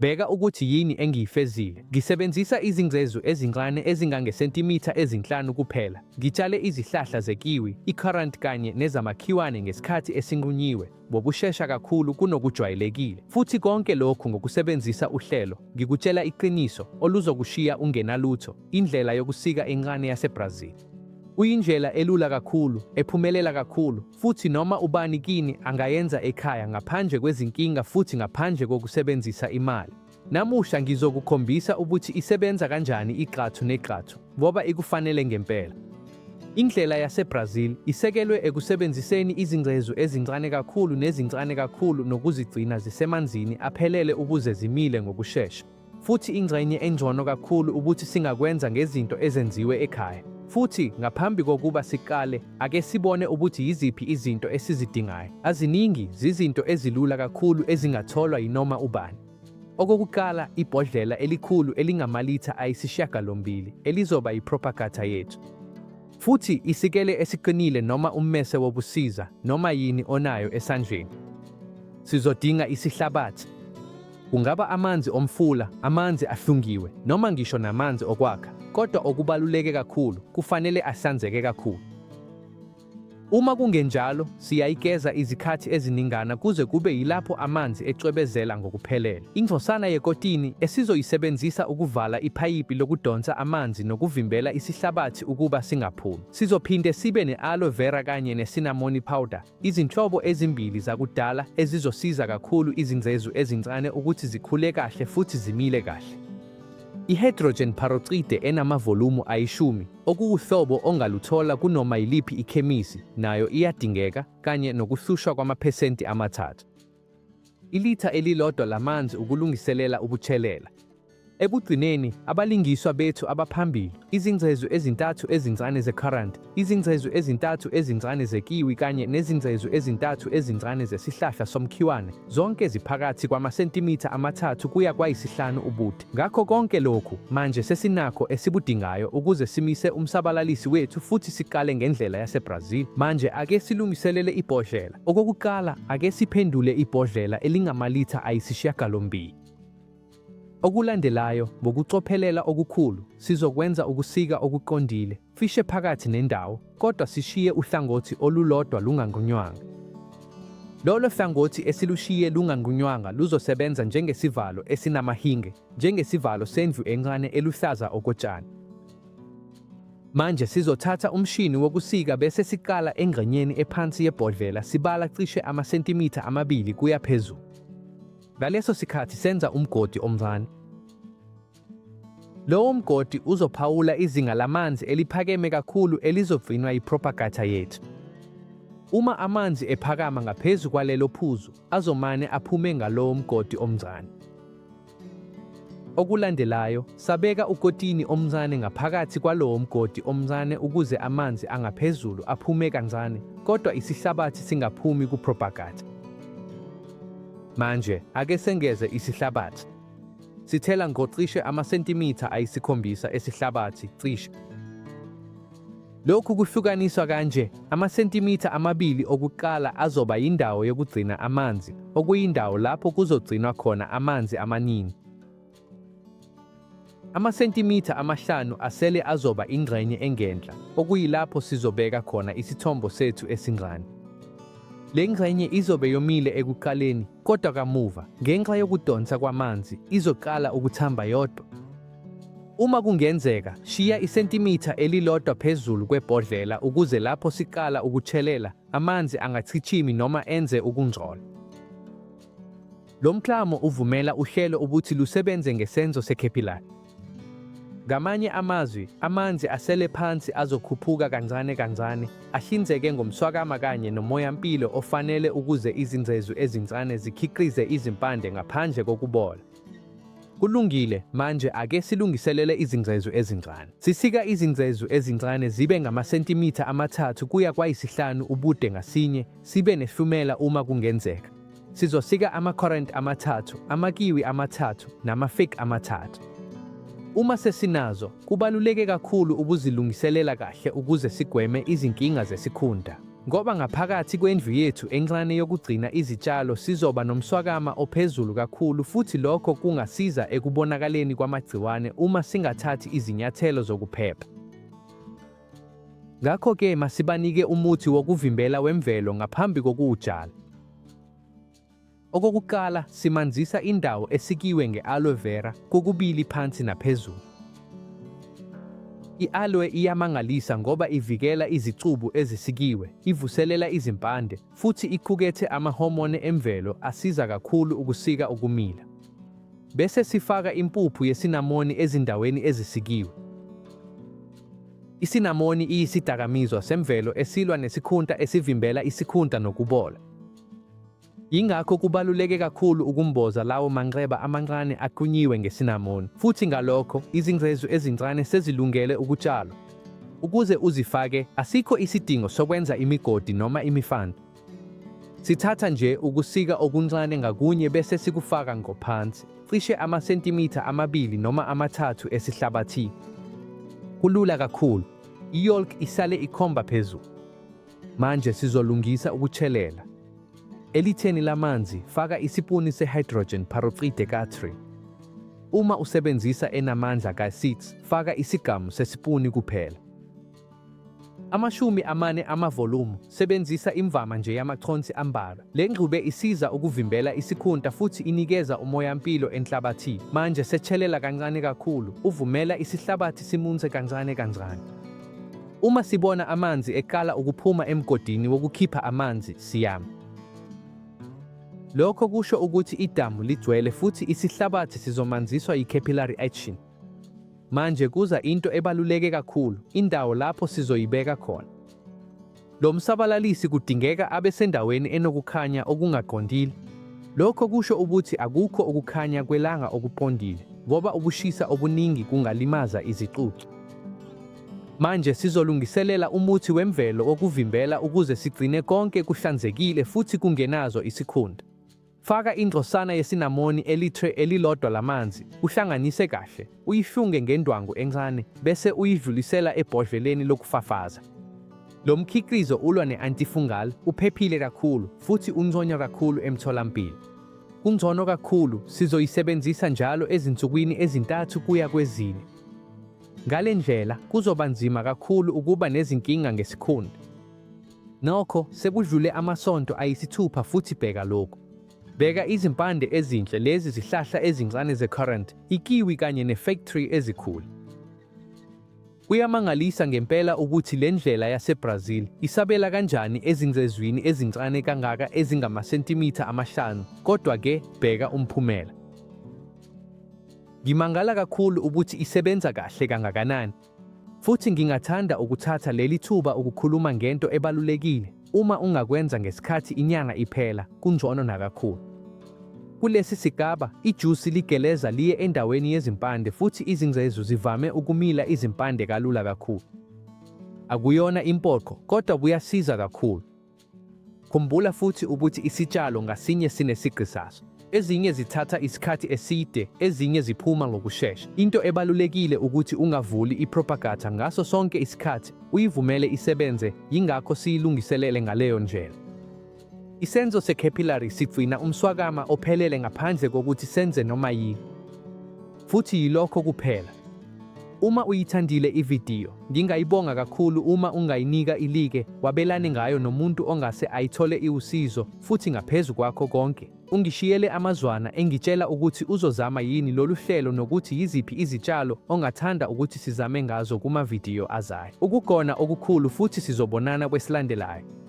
Bheka ukuthi yini engiyifezile. Ngisebenzisa izingcezu ezincane ezingangesentimitha ezinhlanu kuphela. Ngitshale izihlahla zekiwi, i-currant kanye nezamakhiwane ngesikhathi esinqunyiwe, ngokushesha kakhulu kunokujwayelekile. Futhi konke lokhu ngokusebenzisa uhlelo, ngikutshela iqiniso, oluzokushiya ungenalutho, indlela yokusika encane yaseBrazil. Kuyindlela elula kakhulu, ephumelela kakhulu, futhi noma ubani kini angayenza ekhaya ngaphandle kwezinkinga futhi ngaphandle kokusebenzisa imali. Namuhla ngizokukhombisa ukuthi isebenza kanjani igxathu negxathu, ngoba ikufanele ngempela. Indlela yaseBrazil isekelwe ekusebenziseni izingcezu ezincane kakhulu nezincane kakhulu nokuzigcina zisemanzini aphelele ukuze zimile ngokushesha. Futhi ingxenye engcono kakhulu ukuthi singakwenza ngezinto ezenziwe ekhaya. Futhi ngaphambi kokuba siqale, ake sibone ukuthi yiziphi izinto esizidingayo. Aziningi, zizinto ezilula kakhulu ezingatholwa yinoma ubani. Okokuqala, ibhodlela elikhulu elingamalitha ayisishiyagalombili elizoba yipropagata yethu. Futhi isikele esiqinile noma ummese wokusiza noma yini onayo esandleni. Sizodinga isihlabathi. Kungaba amanzi omfula, amanzi ahlungiwe, noma ngisho namanzi okwakha, kodwa okubaluleke kakhulu, kufanele ahlanzeke kakhulu. Uma kungenjalo, siyayigeza izikhathi eziningana kuze kube yilapho amanzi ecwebezela ngokuphelele. Ingcosana yekotini esizoyisebenzisa ukuvala ipayipi lokudonsa amanzi nokuvimbela isihlabathi ukuba singaphumi. Sizophinde sibe ne-aloe vera kanye nesinamoni powder, izinhlobo ezimbili zakudala ezizosiza kakhulu izingcezu ezincane ukuthi zikhule kahle futhi zimile kahle. I-hydrogen peroxide enamavolumu ayishumi, okuwuhlobo ongaluthola kunoma yiliphi ikhemisi, nayo iyadingeka, kanye nokuhlushwa kwamaphesenti 3. Ilitha elilodwa lamanzi ukulungiselela ukuchelela. Ekugcineni, abalingiswa bethu abaphambili, izingcezu ezintathu ezincane ze-currant, izingcezu ezintathu ezincane zekiwi kanye nezingcezu ezintathu ezincane zesihlahla somkhiwane, zonke ziphakathi kwamasentimitha 3 kuya kwayisihlanu ubude. Ngakho konke lokhu, manje sesinakho esikudingayo ukuze simise umsabalalisi wethu futhi siqale ngendlela yaseBrazil. Manje ake silungiselele ibhodlela. Okokuqala, ake siphendule ibhodlela elingamalitha ayisishiyagalombili. Okulandelayo, ngokucophelela okukhulu, sizokwenza ukusika okuqondile, cishe phakathi nendawo, kodwa sishiye uhlangothi olulodwa lunganqunywanga. Lolo hlangothi esilushiye lunganqunywanga luzosebenza njengesivalo esinamahinge, njengesivalo sendlu encane eluhlaza okotshani. Manje sizothatha umshini wokusika bese siqala engxenyeni ephansi yebhodlela sibala cishe amasentimitha 2 kuya phezulu. Ngaleso sikhathi senza umgodi omncane. Lowo mgodi uzophawula izinga lamanzi eliphakeme kakhulu elizogcinwa yipropagata yethu. Uma amanzi ephakama ngaphezu kwalelo phuzu, azomane aphume ngalowo mgodi omncane. Okulandelayo, sabeka ukotini omncane ngaphakathi kwalowo mgodi omncane ukuze amanzi angaphezulu aphume kancane, kodwa isihlabathi singaphumi kupropagata. Manje, ake sengeze isihlabathi. Sithela ngocishe amasentimitha ayisikhombisa esihlabathi, cishe. Lokhu kuhlukaniswa kanje, amasentimitha 2 okuqala azoba yindawo yokugcina amanzi, okuyindawo lapho kuzogcinwa khona amanzi amaningi. Amasentimitha 5 asele azoba ingxenye engenhla, okuyilapho sizobeka khona isithombo sethu esincane. Le ngxenye izobe yomile ekuqaleni, kodwa kamuva, ngenxa yokudonsa kwamanzi, izoqala ukuthamba yodwa. Uma kungenzeka, shiya isentimitha elilodwa phezulu kwebhodlela ukuze lapho siqala ukuchelela, amanzi angachichimi noma enze ukungcola. Lo mklamo uvumela uhlelo ukuthi lusebenze ngesenzo se-capillary. Ngamanye amazwi, amanzi asele phansi azokhuphuka kancane kancane, ahlinzeke ngomswakama kanye nomoya-mpilo ofanele ukuze izingcezu ezincane zikhiqize izimpande ngaphandle kokubola. Kulungile, manje ake silungiselele izingcezu ezincane. Sisika izingcezu ezincane zibe ngamasentimitha 3 kuya kwayisihlanu ubude ngasinye, sibe nehlumela uma kungenzeka. Sizosika ama-currant 3, amakiwi 3 nama-fig 3. Uma sesinazo, kubaluleke kakhulu ukuzilungiselela kahle ukuze sigweme izinkinga zesikhunta. Ngoba ngaphakathi kwendlu yethu encane yokugcina izitshalo sizoba nomswakama ophezulu kakhulu futhi lokho kungasiza ekubonakaleni kwamagciwane uma singathathi izinyathelo zokuphepha. Ngakho-ke masibanike umuthi wokuvimbela wemvelo ngaphambi kokuwutshala. Okokuqala, simanzisa indawo esikiwe nge-aloe vera kokubili phansi naphezulu. I-aloe iyamangalisa ngoba ivikela izicubu ezisikiwe, ivuselela izimpande, futhi iqukethe amahomone emvelo asiza kakhulu ukusika ukumila. Bese sifaka impuphu yesinamoni ezindaweni ezisikiwe. Isinamoni iyisidakamizwa semvelo esilwa nesikhunta esivimbela isikhunta nokubola. Yingakho kubaluleke kakhulu ukumboza lawo manxeba amancane aqunyiwe ngesinamoni, futhi ngalokho, izingcezu ezincane sezilungele ukutshalwa. Ukuze uzifake, asikho isidingo sokwenza imigodi noma imifantu. Sithatha nje ukusika okuncane ngakunye bese sikufaka ngqo phansi, cishe amasentimitha 2 noma 3 esihlabathini. Kulula kakhulu. I-yolk isale ikhomba phezulu. Manje sizolungisa ukuchelela. Elitheni lamanzi, faka isipuni se-hydrogen peroxide ka-3. Uma usebenzisa enamandla ka-6, faka isigamu sesipuni kuphela. 40 amavolumu, sebenzisa imvama nje yamaconsi ambalwa. Le ngxube isiza ukuvimbela isikhunta futhi inikeza umoyampilo enhlabathini. Manje sechelela kancane kakhulu, uvumela isihlabathi simunce kancane kancane. Uma sibona amanzi eqala ukuphuma emgodini wokukhipha amanzi, siyama. Lokho kusho ukuthi idamu ligcwele futhi isihlabathi sizomanziswa yi-capillary action. Manje kuza into ebaluleke kakhulu, indawo lapho sizoyibeka khona. Lo msabalalisi kudingeka abe sendaweni enokukhanya okungaqondile. Lokho kusho ukuthi akukho ukukhanya kwelanga okuqondile, ngoba ukushisa okuningi kungalimaza izicucu. Manje sizolungiselela umuthi wemvelo wokuvimbela ukuze sigcine konke kuhlanzekile futhi kungenazo isikhunta. Faka ingcosana yesinamoni elithe elilodwa lamanzi, uhlanganise kahle, uyihlunge ngendwangu encane bese uyidlulisela ebhodleleni lokufafaza. Lo mkhiqizo ulwa ne-antifungal, uphephile kakhulu futhi unconywa kakhulu emtholampilo. Kungcono kakhulu, sizoyisebenzisa njalo ezinsukwini ezintathu kuya kwezine. Ngale ndlela, kuzoba nzima kakhulu ukuba nezinkinga ngesikhunta. Nokho, sekudlule amasonto ayisithupha futhi bheka lokhu. Bheka izimpande ezinhle lezi zihlahla ezincane ze-currant, ikiwi kanye ne-fig tree ezikhulu. Kuyamangalisa ngempela ukuthi le ndlela yaseBrazil isabela kanjani ezingcezwini ezincane kangaka ezingamasentimitha 5, kodwa-ke bheka umphumela. Ngimangala kakhulu ukuthi isebenza kahle kangakanani. Futhi ngingathanda ukuthatha leli thuba ukukhuluma ngento ebalulekile, uma ungakwenza ngesikhathi inyanga iphela, kungcono nakakhulu. Kulesi sigaba, ijusi ligeleza liye endaweni yezimpande futhi izingcezu zivame ukumila izimpande kalula kakhulu. Akuyona impoqo, kodwa kuyasiza kakhulu. Khumbula futhi ukuthi isitshalo ngasinye sinesigqi saso. Ezinye zithatha isikhathi eside, ezinye ziphuma ngokushesha. Into ebalulekile ukuthi ungavuli i-propagator ngaso sonke isikhathi, uyivumele isebenze, yingakho siyilungiselele ngaleyo ndlela. Isenzo se-capillary sigcina umswakama ophelele ngaphandle kokuthi senze noma yini. Futhi yilokho kuphela. Uma uyithandile ividiyo, ngingayibonga kakhulu uma ungayinika i-like, wabelane ngayo nomuntu ongase ayithole iwusizo, futhi ngaphezu kwakho konke, ungishiyele amazwana engitshela ukuthi uzozama yini lolu hlelo nokuthi yiziphi izitshalo ongathanda ukuthi sizame ngazo kumavidiyo azayo. Ukugona okukhulu futhi sizobonana kwesilandelayo.